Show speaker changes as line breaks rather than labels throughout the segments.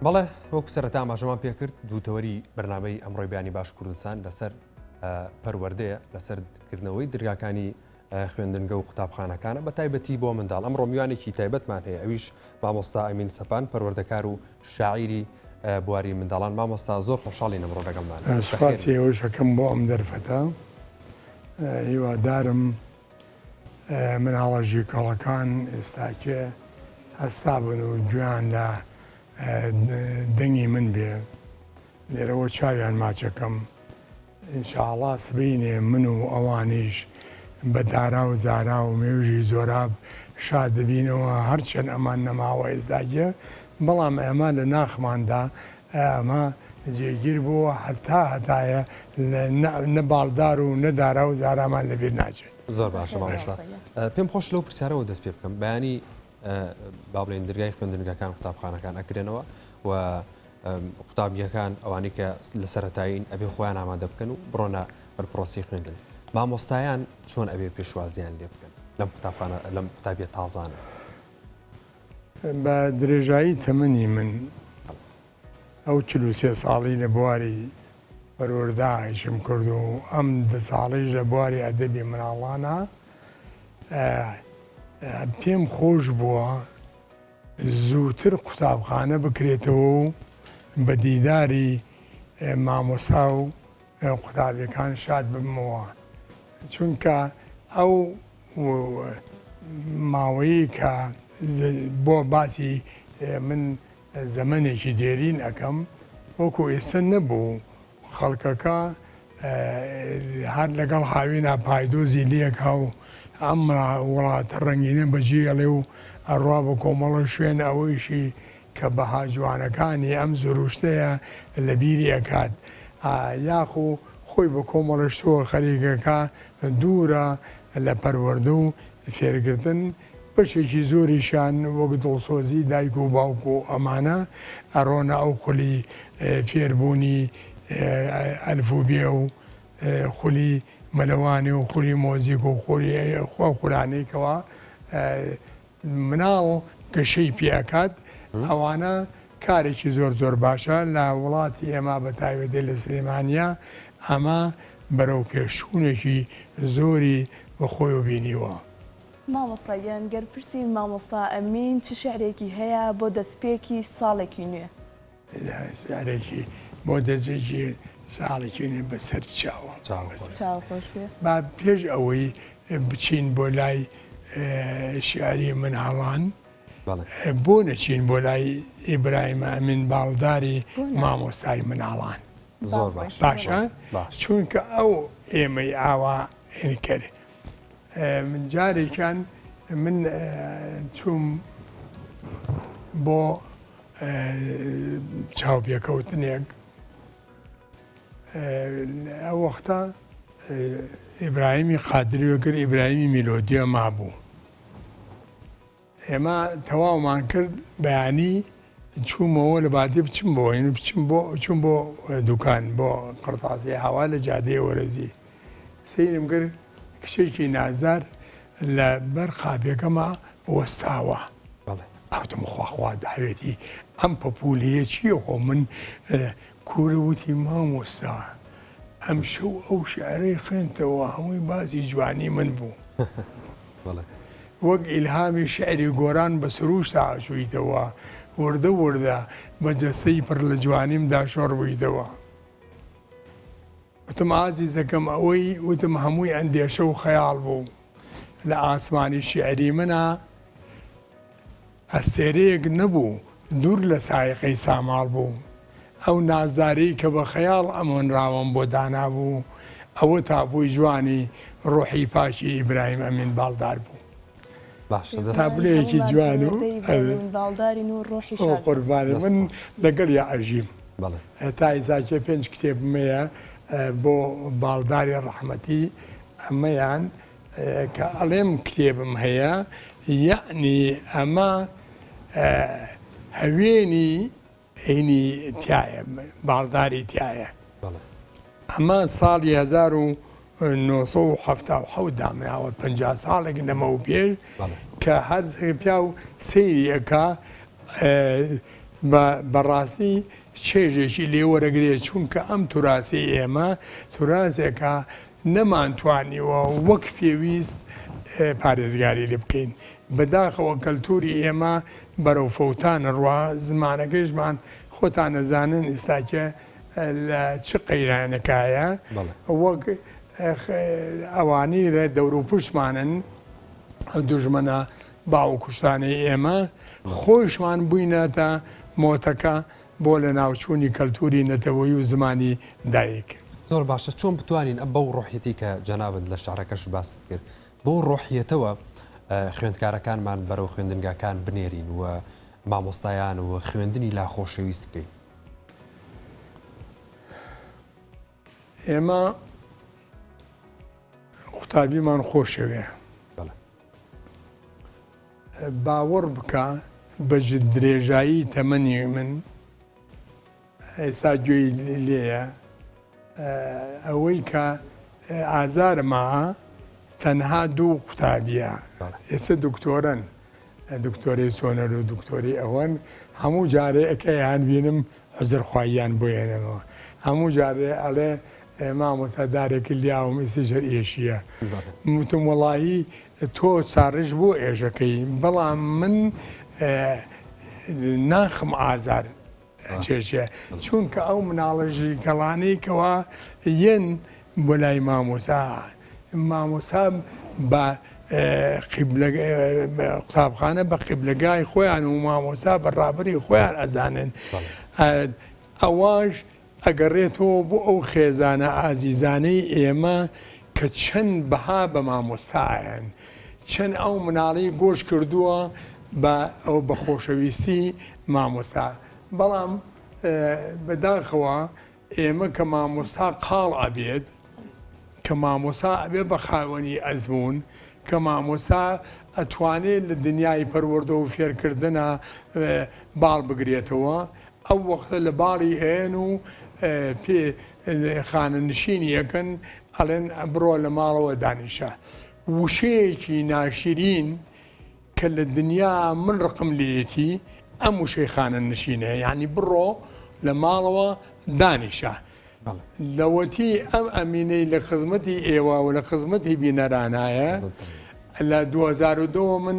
بەڵێ وەکو سەرەتا ئاماژەمان پێکرد دووتەوەری بەرنامەی ئەمڕۆی بەیانی باش کوردستان لەسەر پەروەردەیە لەسەر کردنەوەی درگاکانی خوێندنگە و قوتابخانەکانە بە تایبەتی بۆ منداڵ ئەمڕۆ میوانێکی تایبەتمان هەیە ئەویش مامۆستا ئەمین سەپان پەروەردەکار و شاعیری بواری منداڵان مامۆستا زۆر خۆشحاڵین ئەمڕۆ لەگەڵمان
سوپاسی ئێوەش ئەکەم بۆ ئەم دەرفەتە هیوادارم مناڵە ژیکەڵەکان ئێستاکێ هەستابن و گوێیان لە دەنگی من بێ لێرەوە چاویان ماچەکەم ان شاءاللە سبەینێ من و ئەوانیش بە دارا و زارا و مێوژی زۆراب شاد دەبینەوە، هەرچەند ئەمان نەماوە ئێستاکێ، بەڵام ئەمە لە ناخماندا ئەمە جێگیر بووە هەتا هەتایە نە باڵدار و نە دارا و زارامان لەبیر ناچێت.
زۆر باشە مامۆستا پێم خۆشە لەو پرسیارەوە دەست پێ بکەم بەیانی با بڵێین درگای خوێندنگەکان قوتابخانەکان ئەکرێنەوە و قوتابییەکان ئەوانەی کە لە سەرەتایین ئەبێ خۆیان ئامادە بکەن و بڕۆنە بەر پرۆسەی خوێندن. مامۆستایان چۆن ئەبێ پێشوازییان لێ بکەن لەم قوتابخانە لەم قوتابییە تازانە؟
بە درێژایی تەمەنی من ئەو 43 ساڵی لە بواری پەروەردە ئیشم کرد و ئەم دە ساڵیش لە بواری ئەدەبی مناڵانە پێم خۆش بووە زووتر قوتابخانە بکرێتەوە و بە دیداری مامۆستا و قوتابیەکان شاد ببمەوە چونکە ئەو ماوەیەی کە بۆ باسی من زەمەنێکی دێرین ئەکەم وەکو ئێستا نەبوو خەڵکەکە هەر لەگەڵ هاوینا پایدۆزی لێکا و ئەم وڵاتە ڕەنگینە بەجێڵێ و ئەڕوا بە کۆمەڵە شوێن ئەوەیشی کە بەها جوانەکانی ئەم زروشتەیە لە بیری ئەکات یاخو خۆی بە کۆمەڵە شتەوە خەریکەکا دوورە لە پەروەردە و فێرگرتن بەشێکی زۆریشیان وەک دڵسۆزی دایک و باوک و ئەمانە ئەڕۆنە ئەو خولی فێربوونی ئەلفوبێ و خولی مەلەوانی و خولی مۆزیک و خولی ئەو خولانەی کەوا مناڵ گەشەی پێ ئەکات ئەوانە کارێکی زۆر زۆر باشە لە وڵاتی ئێمە بە تایبەتی لە سلێمانیە ئەمە بەرەو پێشچوونێکی زۆری بە خۆیەوە بینیوە.
مامۆستا گیان گەر پرسین مامۆستا ئەمین چ شیعرێکی هەیە بۆ دەستپێکی ساڵێکی نوێ؟
شیعرێکی بۆ دەستپێکی ساڵێکی نوێ بەسەر چاوم.
چاو خۆش بێ.
با پێش ئەوەی بچین بۆ لای شیعری مناڵان بۆ نەچین بۆ لای ئیبراهیم ئەمین باڵداری مامۆستای مناڵان
زۆر باش
باشە چونکە ئەو ئێمەی ئاوا کرد من جارێکیان من چووم بۆ چاوپێکەوتنێک ئەو وەختە ئیبراهیمی قادری وەکرد ئیبراهیمی میلۆدیە مابوو ئێمە تەواومان کرد بەیانی چوومەوە لە بادی بچم بۆ این بچم بۆ چوم بۆ دوکان بۆ قڕتاسی هاوا لە جادەی وەرەزی سەیرم کرد کچێکی نازدار لە بەر قاپیەکەما وەستاوە ئەوتم خوا خوا داوێتی ئەم پەپولیە چییە خۆ من کورە وتی مامۆستا ئەمشەو ئەو شیعرەی خوێندتەوە هەمووی باسی جوانی من بوو. وەک ئیلهامی شیعری گۆران بە سرووشتا چوویتەوە، وردە وردە بە جەستەی پڕ لە جوانیمدا شۆڕ بوویتەوە. وتم ئازیزەکەم ئەوەی وتم هەمووی ئەندێشە و خەیاڵ بوو لە ئاسمانی شیعری منا، ئەستێرەیەک نەبوو دوور لە سایەقەی ساماڵ بوو. ئەو نازدارەی کە بە خەیاڵ ئەم هۆنراوەم بۆ دانابوو، ئەوە تاپۆی جوانی ڕۆحی پاکی ئیبراهیم ئەمین باڵدار بوو.
باشە دەست
تابلۆیەکی جوان و
ئەمین باڵدارین و ڕۆحی
ئۆ
شاد بێت.
قوربانی
دەست
من
خۆش.
لەگەڵیا ئەژیم.
بەڵێ.
تا ئیساکێ پێنج کتێبم هەیە بۆ باڵداری ڕەحمەتی ئەمەیان کە ئەڵێم کتێبم هەیە یەعنی ئەمە هەوێنی هینی تایە باڵداری تایە ئەمە ساڵی 1970 دامناوە 50 ساڵێک لەمەو پێش کە هەر پیاو سەیری ئەکا. بەڕاستی چێژێکی لێ وەرەگرێ چونکە ئەم توراسی ئێمە توراسێکە نەمانتوانیوە وەک پێویست پارێزگاری لێ بکەین. بەداخەوە کەلتوری ئێمە بەرەو فەوتان ئەڕوا، زمانەکەیشمان خۆتان ئەزانن ئیستاکێ لە چ قەیرانێکایە، وەک ئەوانەی لە دەوروپشتمانن، ئەو دوژمنە باوکوشتانەی ئێمە، خۆیشمان بووینەتە مۆتەکە بۆ لەناوچوونی کەلتوری نەتەوەیی و زمانی دایک.
زۆر باشە چۆن بتوانین ئەم بەو ڕۆحیەتەی کە جەنابت لە شعرەکەشت باست کرد بەو ڕۆحیەتەوە خوێندکارەکانمان بەرەو خوێندنگاکان بنێرین و مامۆستایان و خوێندنی لا خۆشەویست بکەین؟
ئێمە قوتابیمان خۆشەوێ. باوەڕ بکە بە درێژایی تەمەنی من ئێستا گوێی لێیە ئەوەی کە ئازارمە تەنها دوو قوتابیە ئێستا دکتۆرن دکتۆری سۆنەر و دکتۆری ئەوەن هەموو جارێ ئەکەیان بینم عوزرخواییان بۆ ئێنەمەوە هەموو جارێ ئەڵێ مامۆستا دارێک لیاوم ئیسیش هەر ئێشیە وتم وەڵایی تۆ چاڕش بۆ ئێژەکەی بەڵام من ناخم ئازار چێژێ چونکە ئەو مناڵە ژیکەڵانەی کەوا یەن بۆ لای مامۆسا مامۆسا بە قوتابخانە بە قیبلەگای خۆیان و مامۆسا بە ڕابەری خۆیان ئەزانن ئەوەش ئەگەڕێتەوە بۆ ئەو خێزانە ئازیزانەی ئێمە کە چەند بەها بە مامۆستا ئەیەن چەند ئەو مناڵی گۆش کردووە بە ئەو بە خۆشەویستی مامۆستا بەڵام بەداخەوە ئێمە کە مامۆستا قاڵ ئەبێت کە مامۆستا ئەبێ بە خاوەنی ئەزموون، کە مامۆستا ئەتوانێ لە دنیای پەروەردە و فێرکردنا باڵ بگرێتەوە، ئەو وەختە لە باڵی ئەیەن و پێ خانەنشینی ئەکەن، ئەڵێن بڕۆ لە ماڵەوە دانیشە. وشەیەکی ناشرین کە لە دنیا من ڕقم لێیەتی ئەم وشەی خانەنشینە، یانی بڕۆ لە ماڵەوە دانیشە. لەوەتی ئەم ئەمینەی لە خزمەتی ئێوە و لە خزمەتی بینەرانایە لە 2002 من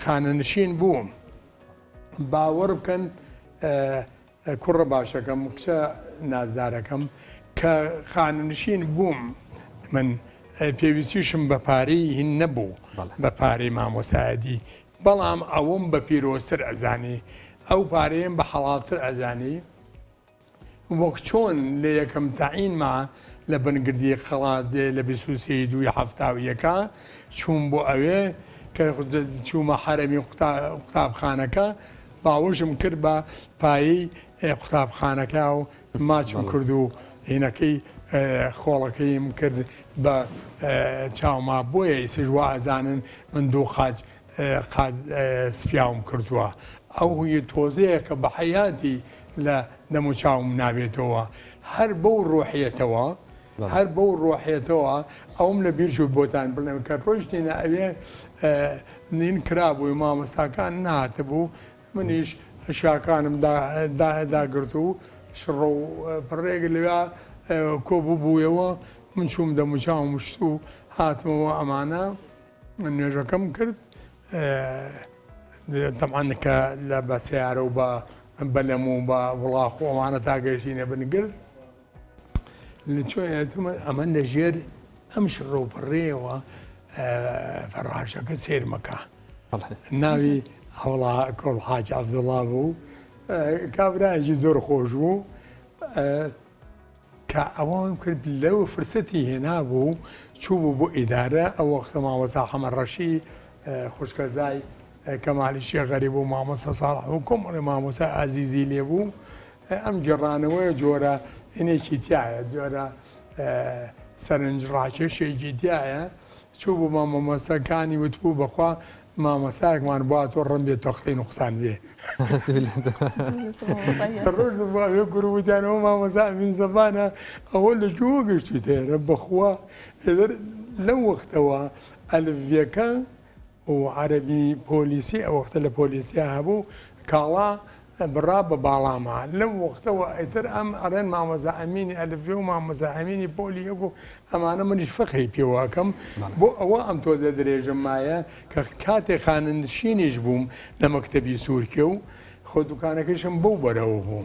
خانەنشین بووم باوەڕ بکەن کوڕە باشەکەم کچە نازدارەکەم کە خانەنشین بووم من پێویستیشم بە پارەی هین نەبوو بە پارەی مامۆسایەتی بەڵام ئەوەم بە پیرۆزتر ئەزانی ئەو پارەیەم بە حەڵاڵتر ئەزانی وەک چۆن لە یەکەم تەعینما لە بنگردی قەڵادزێ لە 23 ی دووی 71 چووم بۆ ئەوێ کە چوومە حەرەمی قوتابخانەکە باوەشم کرد بە پایەی قوتابخانەکە و ماچم کرد و هینەکەی خۆڵەکەیم کرد بە چاوما بۆیە ئیسش وا ئەزانن من دوو قاچ قات سپیاوم کردووە ئەو هویە تۆزەیە کە بە حەیاتی لە دەموچاوم نابێتەوە هەر بەو ڕۆحیەتەوە هەر بەو ڕۆحیەتەوە ئەوم لە بیر چوو بۆتان بڵێم کە ڕۆیشتینە ئەوێ نین کرابووی مامۆستاکان نهاتبوو منیش شاکانم داگرت و شڕۆ و پڕێک لەوێ کۆ بووبوویەوە من چووم دەموچاوم شت و هاتمەوە ئەمانە نوێژەکەم کرد تەبعەن کە لە بە سەیارە و بە بەلەم و بە وڵاخ و ئەوانە تا گەیشتینە بن گرد ئەمە لە ژێر ئەم شڕە و پڕێەوە فەڕاشەکە سێرمەکە ناوی هەوڵا کۆڵ حاج عەبدوڵا بوو کابرایەکی زۆر خۆش بوو کە ئەوەم کرد لەو فرسەتی هێنابوو چووبوو بۆ ئیدارە ئەو وەختە مامۆستا حەمە ڕەشی خوشکەزای کەمالی شێخ غەریب و مامۆستا ساڵح و کۆمەڵی مامۆستا ئازیزی لێ بوو ئەم گێڕانەوەیە جۆرە هینێکی تایە جۆرە سەرنج ڕاکێشێکی تایە چوو بوو مامۆستاکانی وتبوو بەخوا مامۆستایەکمان بوا تۆ ڕم بێ تۆختەی نوقسان بێ ڕۆژ ڕاوێ گوروتیانەوە مامۆستا ئەمین زەبانە ئەوە لە کوێوە گەشتویتە ئێرە بەخوا لەو وەختەوە ئەلفبێکە و عەرەبی پۆلیسی ئەو وەختە لە پۆلیسیا هەبوو. کاڵا بڕا بە باڵاما. لەو وەختەوە ئیتر ئەم ئەڵێن مامۆستا ئەمینی ئەلفبێ و مامۆستا ئەمینی پۆلی یەک و ئەمانە منیش فەخری پێوە ئەکەم. بۆ ئەوە ئەم تۆزێ درێژم مایە کە کاتێ خانەنشینیش بووم لە مەکتەبی سوورکێ و خۆ دوکانەکەیشم بەو بەرەوە بوو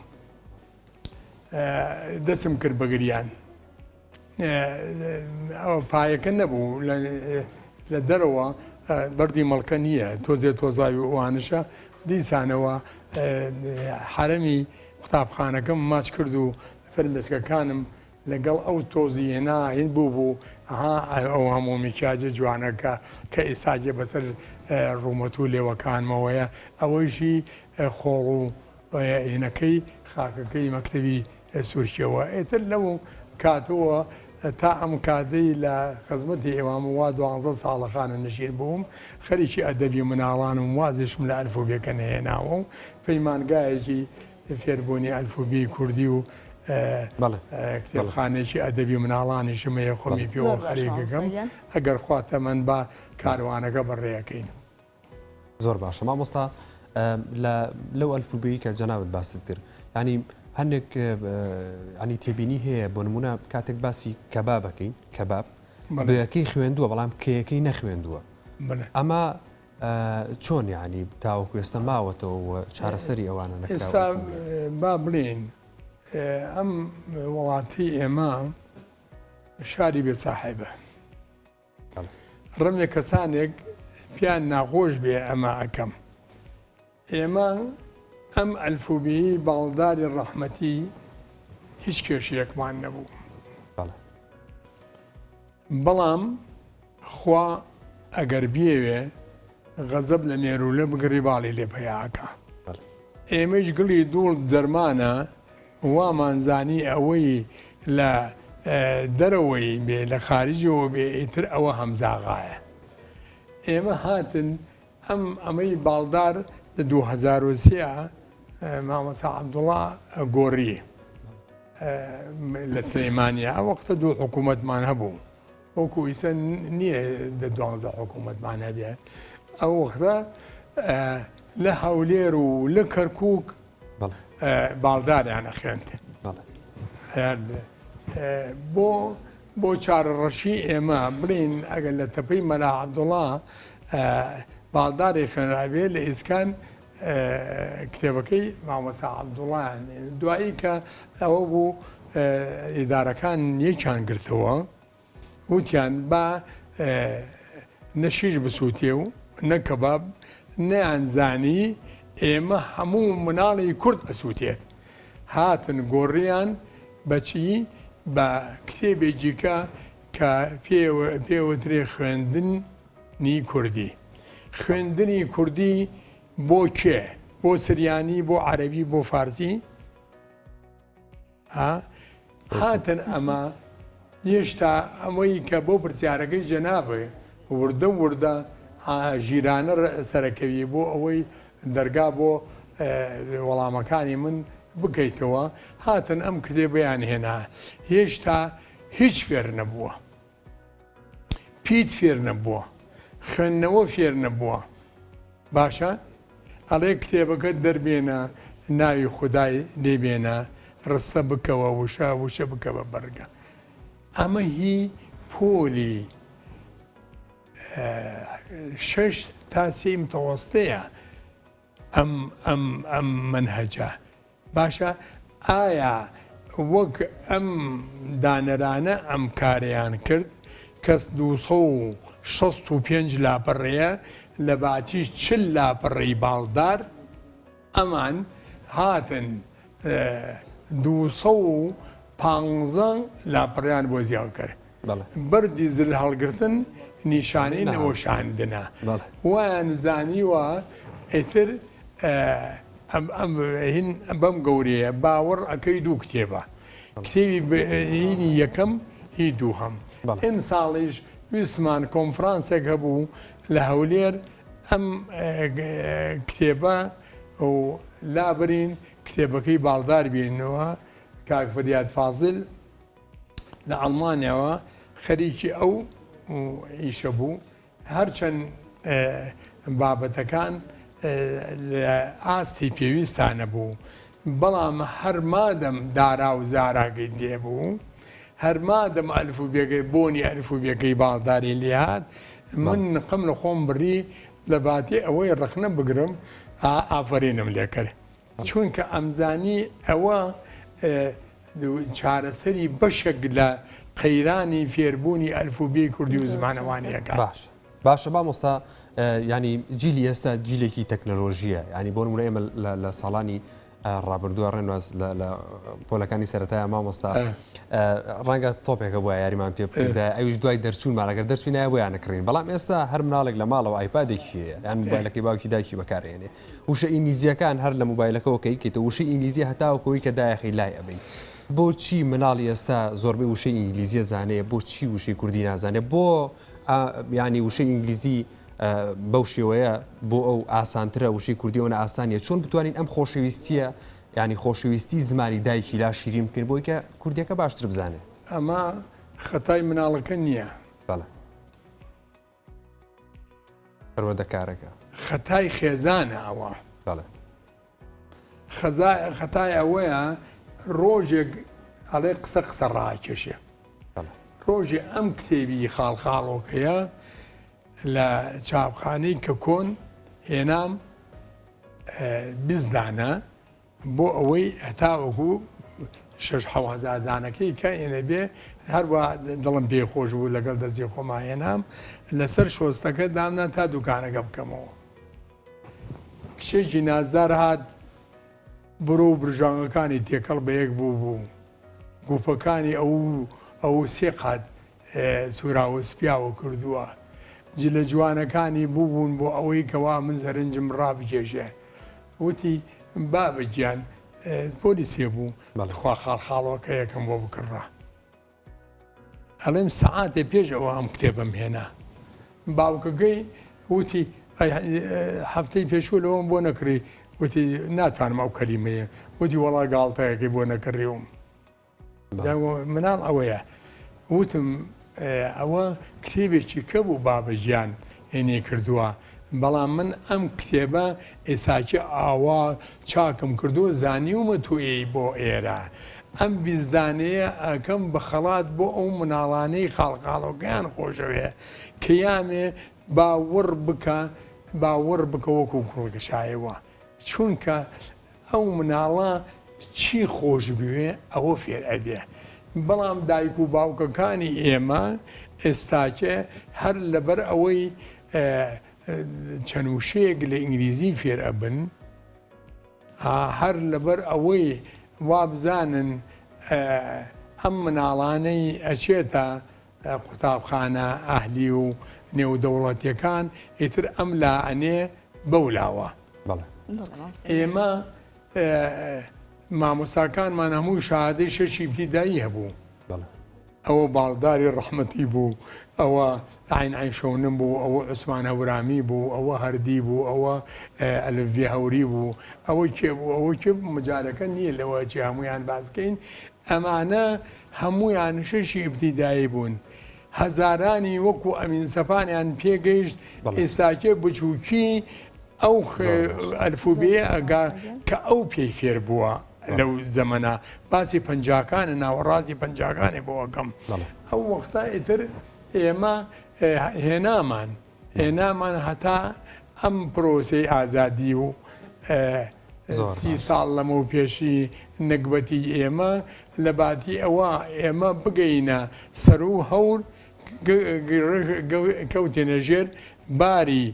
دەسم کرد بە گریان. پایەکە نەبوو لە دەرەوە بەردی مەڵکە نییە تۆزێ تۆزاوی ئەوانشە دیسانەوە حرەمی قوتابخانەکەم ماچ کرد و فرمێسکەکانم لەگەڵ ئەو تۆزی هێنا هین بوو بوو ئەها ئەو هەموو میکیاجە جوانەکە کە ئێساگێ بەسەر ڕوومەت و لێوەکانمەوەیە ئەوەیشی خۆڵ و هینەکەی خاکەکەی مەکتەبی سورکیەوە ئیتر لەو کاتەوە تا ئەم کاتەی لە خزمەتی ئێوام وا دوانزە ساڵە خانەنشین بووم خەریکی ئەدەبی مناڵانم وازیشم لە ئەلفوبێکە نەهێناوە و پەیمانگایەکی فێربوونی ئەلفوبێی کوردی و کتێبخانەیەکی ئەدەبی مناڵانیشم هەیە خۆمی پێوە خەریکەکەم ئەگەر خوا تەمەن با کاروانەکە بەڕێەکەین.
زۆر باشە مامۆستا لە لەو ئەلفوبێی کە جەنابت باست کرد ینی هەندێک ینی تێبینی هەیە بۆ نمونە کاتێک باسی کەبابەکەین کەباب بەیەکەی خوێندووە بەڵام کەیەکەی نەخوێندووە ئەمە چۆن ینی تاوەکو ئێستا ماوەتەوە و چارەسەری ئەوانە
ئێستا با بڵێن ئەم وڵاتی ئێمە شاری بێ ساحێبە ڕەنگە کەسانێک پێیان ناخۆش بێ ئەمە ئەکەم. ئێمە ئەم ئەلفوبێی باڵداری ڕەحمەتی هیچ کێشەیەکمان نەبوو. بەڵام خوا ئەگەر بیەوێ غەزەب لە مێروولە بگڕی باڵی لێ پەیا ئەکا. ئێمەیش گڵی دووڵ دەرمانە وامان زانی ئەوەی لە دەرەوەی بێ لە خاریجەوە بێ ئیتر ئەوە هەمزاغایە. ئێمە هاتن ئەم ئەمەی باڵدار لە 2003 مامۆستا عەبدوڵا گۆڕی لە سلەیمانیا ئەو وەختە دوو حکوومەتمان هەبوو وەکو ئیسە نییە دە دوانزە حکوومەتمان هەبێ ئەو وەختە لە هەولێر و لە کەرکک باڵداریان ئەخوێند بۆ بۆ چارەڕەشی ئێمە بڵین ئەگەر لە تەپەی مەلا عەبدوڵا باڵداری خوێنرابێ لە ئیسکان کتێبەکەی مامۆستا عەبدوڵایان دوایی کە ئەوە بوو ئیدارەکان یەکیان گرتەوە وتیان با نە شیش بسووتێ و نە کەباب، نەیانزانی ئێمە هەموو مناڵی کورد ئەسووتێت. هاتن گۆڕیان بە چی؟ بە کتێبێکی کە کە پێوترێ خوێندنی کوردی. خوێندنی کوردی بۆ کێ؟ بۆ سریانی، بۆ عەرەبی، بۆ فارسی؟ ها هاتن ئەمە هێشتا ئەوەی کە بۆ پرسیارەکەی جەنابێ وردە وردە ژیرانە سەرەکەوی بۆ ئەوەی دەرگا بۆ وەڵامەکانی من بکەیتەوە هاتن ئەم کتێبیان هێنا هێشتا هیچ فێر نەبووە پیت فێر نەبووە خوێندنەوە فێر نەبووە باشە ئەڵێ کتێبەکەت دەربێنە ناوی خودای لێ بێنە ڕستە بکەوە وشە وشە بکە بە بەرگە ئەمە هی پۆلی شەش تا سێی متەوەستەیە ئەم ئەم ئەم مەنهەجە باشە ئایا وەک ئەم دانەرانە ئەم کارەیان کرد کەس 265 لاپەڕەیە لە باتی 40 لاپەڕەی باڵدار ئەمان هاتن 215 لاپەڕیان بۆ زیاد کرد بەردی زل هەڵگرتن نیشانەی نەوەشاندنە وایان زانیوە ئیتر هین بەم گەورەیە باوەڕ ئەکەی دوو کتێبە کتێبی هینی یەکەم هی دووهەم ئمساڵیش ویستمان کۆنفرانسێک هەبوو لە هەولێر ئەم کتێبە و لابرین کتێبەکەی باڵدار بینەوە کاک فریاد فازل لە ئەڵمانیاوە خەریکی ئەو ئیشە بوو هەرچەند بابەتەکان. لە ئاستی پێویستا نەبوو، بەڵام هەر مادەم دارا و زاراگەی لێ بوو، هەر مادەم ئەلفوبێکەی بۆنی ئەلفوبێکەی باڵداری لێ هات، من نقم لە خۆم بڕی لە باتی ئەوەی ڕەخنە بگرم ئافەرینم لێ کرد. چونکە ئەمزانی ئەوە چارەسەری بەشێک لە قەیرانی فێربوونی ئەلفوبێی کوردی و زمانەوانی ئەکات.
باشە باشە مامۆستا ینی جیلی ئێستا جیلێکی تەکنەلۆژیە ینی بۆ نمونە ئێمە لە ساڵانی ڕابردووە ڕێنواز لە پۆلەکانی سەرەتای مامۆستا ڕەنگە تۆپێکە بۆ یاریمان پێ بکردایە ئەویش دوای دەرچوونمان ئەگەر دەرچوینایە بۆیان نەکڕین بەڵام ئێستا هەر مناڵێک لە ماڵەوە iPad ێکی هەیە یان موبایلەکەی باوکی دایکی بەکارێنێ وشە ئینگلیزیەکان هەر لە موبایلەکەوە کە ئەیکەیتەوە وشەی ئینگلیزی هەتاوەکو ئەوەی کە دایەخەی لای ئەبەی بۆچی مناڵی ئێستا زۆربەی وشەی ئینگلیزیە زانێ بۆچی وشەی کوردی نازانێ بۆ ینی وشەی ئینگلیزی بەو شێوەیە بۆ ئەو ئاسانترە وشەی کوردی ئەوەنە ئاسانیە چۆن بتوانین ئەم خۆشەویستیە ینی خۆشەویستی زمانی دایکی لا شیرین بکەین بۆی کە کوردیەکە باشتر بزانێ
ئەمە خەتای مناڵەکە نییە.
بەڵێ. پەروەردەکارەکە.
خەتای خێزانە ئەوە.
بەڵێ.
خەزا خەتای ئەوەیە ڕۆژێک ئەڵێ قسە قسە ڕاکێشێ.
بەڵێ.
ڕۆژێ ئەم کتێبی خاڵخاڵۆکەیە لە چاپخانەی کە کۆن هێنام 20 دانە بۆ ئەوەی هەتاوەکو شەش حەوهەزار دانەکەی کە ئێنە بێ هەروا دڵم پێی خۆش بوو لەگەڵ دەستی خۆما هێنام لەسەر شۆستەکە دامنا تا دوکانەکە بکەمەوە کچێکی نازدار هات برۆ و برژانگەکانی تێکەڵ بە یەک بوو بوو گوپەکانی ئەو ئەو سێ قات سوراوە سپیاوە کردووە جلە جوانەکانی بووبوون بۆ ئەوەی کەوا من سەرنجم ڕابکێشێ وتی، بابە گیان پۆلی سێ بوو، تخوا خاڵخاڵۆکەیەکم بۆ بکڕە. ئەڵێم سەعاتێ پێش ئەوە ئەم کتێبەم هێنا. باوکەکەی وتی، هەفتەی پێشوو لەوەم بۆ نەکڕی؟ وتی، ناتوانم ئەو کەلیمەیە. وتی، وەڵا گاڵتەیەکەی بۆ نەکڕیوم. مناڵ ئەوەیە. وتم ئەوە کتێبێکی کە بوو بابە گیان هێنێ کردووە، بەڵام من ئەم کتێبە ئێساکی ئاوا چاکم کردووە زانیومە تۆ ئێی بۆ ئێرە. ئەم ویزدانەیە ئەکەم بە خەڵات بۆ ئەو مناڵانەی خاڵخاڵۆکەیان خۆشەوێ کە یانێ باوەڕ بکە باوەڕ بکە وەکوو کوڕگەشایەوە چونکە ئەو مناڵە چی خۆش بوێ ئەوە فێر ئەبێ بەڵام دایک و باوکەکانی ئێمە ئێستاکێ هەر لەبەر ئەوەی چەند وشەیەک لە ئینگلیزی فێر ئەبن هەر لەبەر ئەوەی وابزانن ئەم مناڵانەی ئەچێتە قوتابخانە ئەهلی و نێودەوڵەتیەکان ئیتر ئەم لا ئەنێ بەو لاوە.
بەڵێ.
ئێمە مامۆستاکانمان هەمووی شەهادەی شەشی ئیبتیدایی هەبوو.
بەڵێ.
ئەوە باڵداری ڕەحمەتی بوو، ئەوە عەین عەین شەونم بوو، ئەوە عوسمان هەورامی بوو، ئەوە هەردی بوو، ئەوە ئەلف بێ هەوری بوو، ئەوە کێ بوو، ئەوە کێ بوو، مەجالەکە نییە لەوە ئەچێ هەموویان باس بکەین. ئەمانە هەموویان شەشی ئیبتیدایی بوون. هەزارانی وەکو ئەمین سەپانیان پێگەیشت، ئێستاکێ بچووکی ئەو ئەلفوبێیە ئەگا کە ئەو پێی فێر بووە لەو زەمەنە، باسی پەنجاکانە، ناوەڕاستی پەنجاکانی بۆ ئەکەم. ئەو وەختە ئیتر ئێمە هێنامان، هێنامان هەتا ئەم پرۆسەی ئازادی و سی ساڵ لەمەو پێشی نەگبەتی ئێمە لە باتی ئەوە ئێمە بگەینە سەرو هەور کەوتینە ژێر باری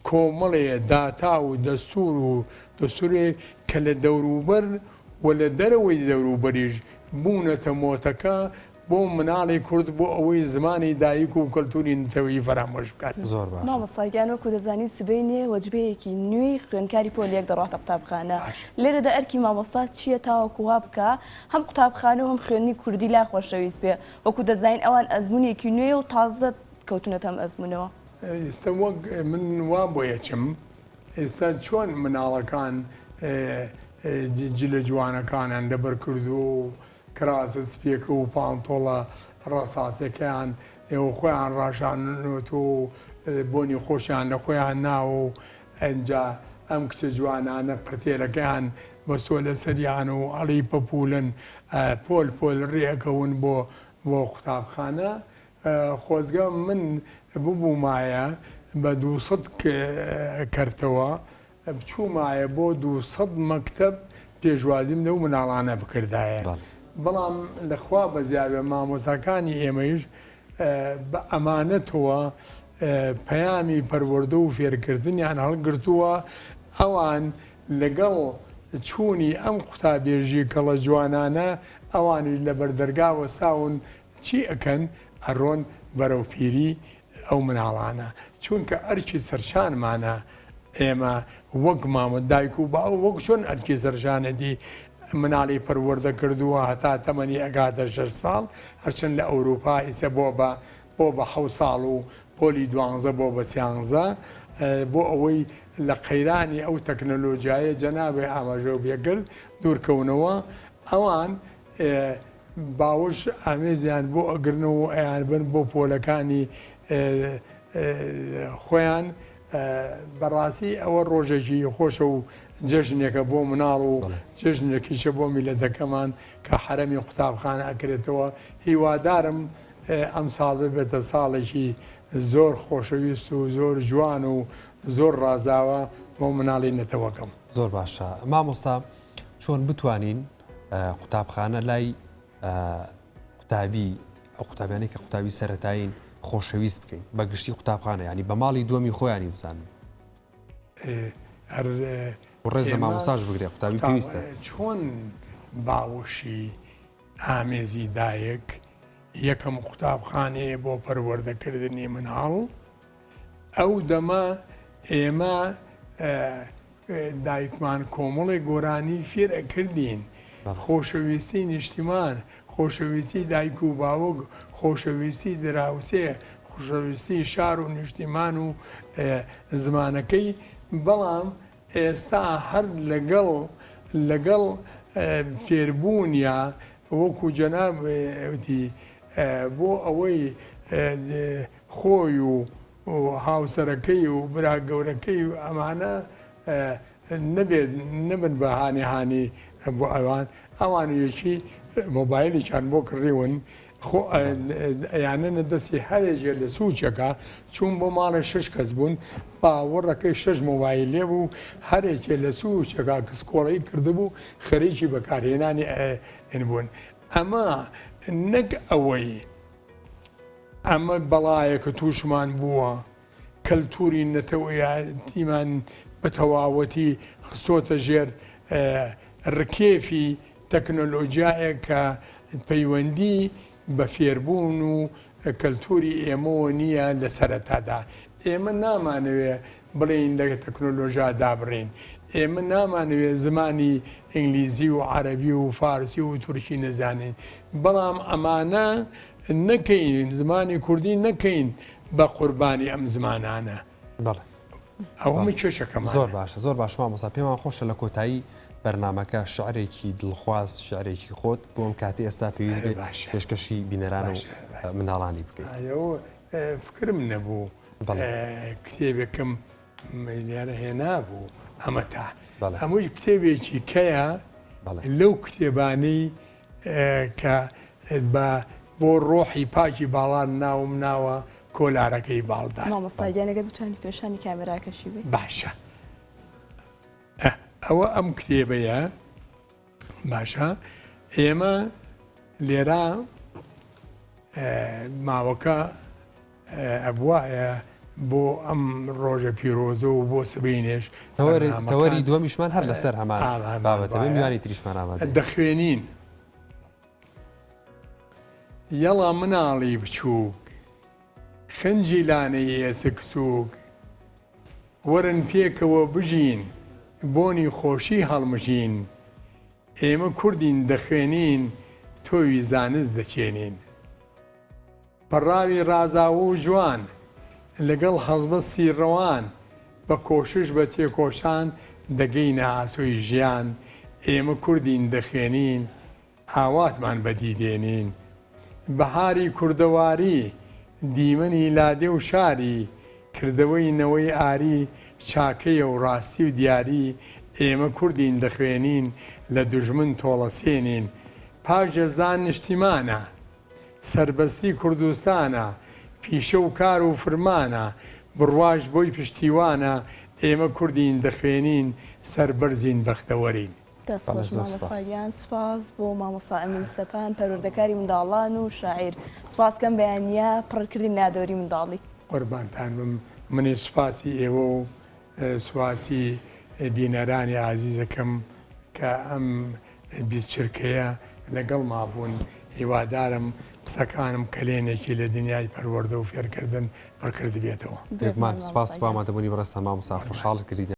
کۆمەڵێ داتا و دەستور و دەستورێ کە لە دەوروبەر و لە دەرەوەی دەوروبەریش بوونەتە مۆتەکە بۆ مناڵی کورد بۆ ئەوەی زمانی دایک و کەلتوری نەتەوەیی فەرامۆش بکات.
زۆر باشە.
مامۆستا گیان وەکو دەزانی سبەینێ وەجبەیەکی نوێی خوێندکاری پۆل یەک دەڕواتە قوتابخانە لێرەدا ئەرکی مامۆستا چییە تاوەکو وا بکا هەم قوتابخانە و هەم خوێندنی کوردی لا خۆشەویست بێ وەکو دەزانین ئەوان ئەزموونێکی نوێیە و تازە کەوتونەتە ئەم ئەزموونەوە.
ئیستا وەک من وا بۆ ئەچم ئێستا چۆن مناڵەکان جلە جوانەکانیان لەبەر کردووە و کراسە سپیەکە و پانتۆڵە ڕەساسەکەیان و خۆیان ڕاشانۆتەوە و بۆنی خۆشیان لە خۆیان ناوە و ئەنجا. ئەم کچە جوانانە قرتێلەکەیان بەستووە لە سەریان و ئەڵێی پەپوولن پۆل پۆل ڕێ ئەکەون بۆ بۆ قوتابخانە. خۆزگە من ببوومایە بە 200 کەرتەوە بچوومایە بۆ 200 مەکتەب پێشوازیم لەو مناڵانە بکردایە. بەڵام لە خوا بەزیاوێ مامۆستاکانی ئێمەیش بە ئەمانەتەوە پەیامی پەروەردە و فێرکردنیان هەڵگرتووە، ئەوان لەگەڵ چوونی ئەم قوتابیە ژیکەڵە جوانانە ئەوانیش لە بەردەرگا وەستاون چی ئەکەن ئەڕۆن بەرەو پیری ئەو مناڵانە چونکە ئەرکی سەرشانمانە ئێمە وەک مامە دایک و باوک وەک چۆن ئەرکی سەرشانێتی مناڵی پەروەردە کردووە هەتا تەمەنی ئەگاتە شەش ساڵ هەرچەند لە ئەوروپا ئیسە بۆ بە بۆ بە حەو ساڵ و پۆلی دوانزە بۆ بە سیانزە بۆ ئەوەی لە قەیرانی ئەو تەکنەلۆجیایە جەنابی ئاماژەو پێکرد دوورکەونەوە ئەوان باوەش ئامێزیان بۆ ئەگرنەوە و ئەیانبەن بۆ پۆلەکانی خۆیان بەڕاستی ئەوە ڕۆژێکی خۆشە و جەژنێکە بۆ مناڵ و جەژنێکیشە بۆ میلەتەکەمان کە حەرەمی قوتابخانە ئەکرێتەوە هیوادارم ئەمساڵ ببێتە ساڵێکی زۆر خۆشەویست و زۆر جوان و زۆر ڕازاوە بۆ مناڵی نەتەوەکەم.
زۆر باشە مامۆستا چۆن بتوانین قوتابخانە لای قوتابی ئەو قوتابیانەی کە قوتابی سەتایین خۆشەویست بکەین بە گشتی قوتابخانە ینی بە ماڵی دووەمی خۆیانی بزانن ڕێز لە مامۆساش بگرێ قوتابی پێویستە
چۆن باوەشی ئامێزی دایک یەکەم قوتابخانەیە بۆ پەروەردەکردنی مناڵ ئەو دەمە ئێمە دایکمان کۆمەڵێک گۆرانی فێر ئەکردین، خۆشەویستی نیشتیمان، خۆشەویستی دایک و باوک، خۆشەویستی دراوسێ، خۆشەویستی شار و نیشتیمان و زمانەکەی، بەڵام ئێستا هەر لەگەڵ لەگەڵ فێربوونیا وەکو جەنابتی بۆ ئەوەی خۆی و هاوسەرەکەی و برا گەورەکەی و ئەمانە نەبێت نەبن بە هانی هانی بۆ ئەوان ئەوان یەکی مۆبایلێکیان بۆ کڕیون خۆ ئەیانەنە دەستی هەرێکێ لە سوچەکە چوون بۆ ماڵێ شش کەس بوون باوەڕەکەی شش مۆبایل لێ بوو هەرێکێ لە سوچەکە کسکۆڵەی کردبوو خەریکی بەکارهێنانی ئەن بوون ئەمە نەک ئەوەی ئەمە بەڵایەکە تووشمان بووە، کەلتووری نەتەوەیەتیمان بە تەواوەتی خستۆتە ژێر ڕکێفی تەکنۆلۆجیایەک کە پەیوەندی بە فێربوون و کەلتووری ئێمەوە نییە لە سەرەتادا. ئێمە نامانەوێ بڵێین لە تەکنۆلۆژیا دابڕێین. ئێمە نامانەوێ زمانی ئینگلیزی و عەرەبی و فارسی و تورکی نەزانین. بەڵام ئەمانە نەکەین، زمانی کوردی نەکەین بە قوربانی ئەم زمانانە.
بەڵێ.
ئەوە من کێشەکەمانە.
زۆر باشە، زۆر باش مامۆستا، پێمان خۆشە لە کۆتایی بەرنامەکە شعرێکی دڵخواز، شعرێکی خۆت بۆ ئەم کاتەی ئێستا پێویست بێت پێشکەشی بینەران و منداڵانی بکەیت.
ئەوە فکرم نەبوو کتێبێکم لێرە هێنابوو ئەمە تا هەمووی کتێبێکی کەیە لەو کتێبانەی کە بە بۆ ڕۆحی پاکی باڵان ناوم ناوە کۆلارەکەی باڵدار.
مامۆستا گیان ئەگەر بتوانی پێشانی کامێراکەشی بەی.
باشە ئەوە ئەم کتێبەیە باشە ئێمە لێرە ماوەکە ئەبوایە بۆ ئەم ڕۆژە پیرۆزە و بۆ سبەینێش
تەوەری دووەمیشمان هەر لەسەر هەمان بابەتە بێ میوانی تریشمان ئامادەیە.
دەخوێنین یەڵا مناڵی بچووک خنجیلانەی ئێسک سووک وەرن پێکەوە بژین بۆنی خۆشی هەڵمژین ئێمە کوردین دەخوێنین تۆوی زانست دەچێنین. پەڕاوی ڕازاوە و جوان، لەگەڵ هەڵبەستی ڕەوان، بە کۆشش بە تێکۆشان، دەگەینە ئاسۆی ژیان، ئێمە کوردین دەخوێنین، ئاواتمان بەدی دێنین. بەهاری کوردەواری، دیمەنی لادێ و شاری، کردەوەی نەوەی ئاری، چاکەیە و ڕاستی و دیاری، ئێمە کوردین دەخوێنین، لە دوژمن تۆڵەسێنین. پاش یەزدان نیشتیمانە، سەربەستی کوردستانە، پیشە و کار و فرمانە، بڕواش بۆی پشتیوانە، ئێمە کوردین دەخوێنین، سەربەرزین بەختەوەرین.
دەست خۆش مامۆستا گیان سوپاس بۆ مامۆستا ئەمین سەپان پەروەردەکاری منداڵان و شاعیر سوپاس کەم بەیانیە پڕ کردین نادەوری منداڵی.
قوربانتان بم منیش سوپاسی ئێوە و سوپاسی بینەرانی ئازیزەکەم کە ئەم 20 چرکەیە لەگەڵما بوون هیوادارم قسەکانم کەلێنێکی لە دنیای پەروەردە و فێرکردن پڕکردبێتەوە.
بێگومان سوپاس بۆ ئامادەبوونی بەڕێزتان مامۆستا خۆشحاڵت کردین.